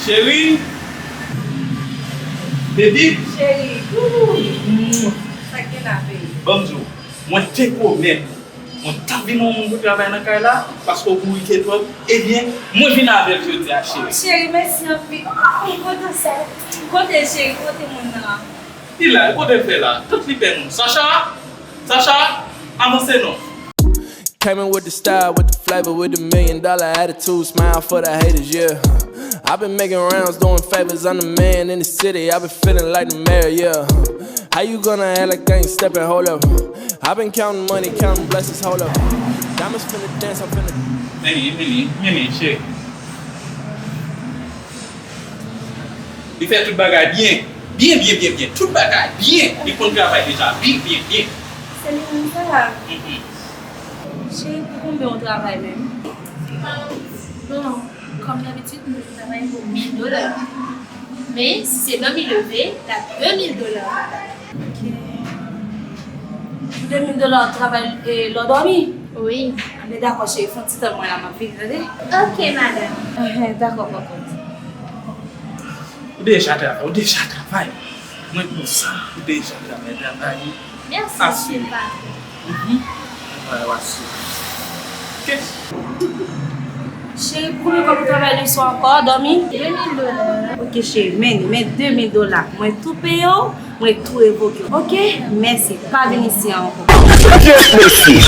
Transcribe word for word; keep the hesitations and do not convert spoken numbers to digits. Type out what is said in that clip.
Cheri. Baby. Cheri. Sa k gen la, baby? Ban m di w, mwen te pwomèt ou, mwen t ap vin yon moun pou travay nan kay la, paske w bourike twòp. Ebyen, mwen vin avè l jodi a, cheri. Cheri, mèsi anpil. Oh, mwen kontan sa. Kote cheri, kote moun nan? Li la, kote l fè la? Tout li pè nou. Sacha! Sacha! Avanse non. Came in with the style, with the flavor, with the million dollar attitude. Smile for the haters, yeah. I've been making rounds, doing favors. I'm the man in the city. I've been feeling like the mayor, yeah. How you gonna act like I ain't stepping? Hold up. I've been counting money, counting blessings. Hold up. Diamonds finna dance, I'm finna. Mimi, Mimi, Mimi, cheri. Li fè tout bagay byen. Byen, byen, byen, byen. Tout bagay byen. Li konn travay deja. Byen, byen, byen. Se li menm sa. Mhm. Cheri, pou konbyen ou travay menm? Bon, kòm dabitid, mwen travay pou mil dola. Men, si se dòmi leve, l ap de mil dola. Ok. Pou de mil dola, w travay, e, lè w dòmi? Wi. Anben, dakò, cheri, fè yon ti tan mwen la, m ap vini, tande? Ok, madanm. Enhen, dakò, kòkòt. Ou deja travay, ou deja travay. Mwen konn sa, ou deja travay, travay. Mèsi, mesye patwon. Mhm. Travay, w asire. Ok. Cheri, pou konbyen kòb ou travay lè swa ankò, dòmi? De mil dola. Ok, cheri, men, men de mil dola. Mwen tou peye w, mwen tou revoke w. Ok? Mèsi, pa vin isi a ankò. Kèt mesye!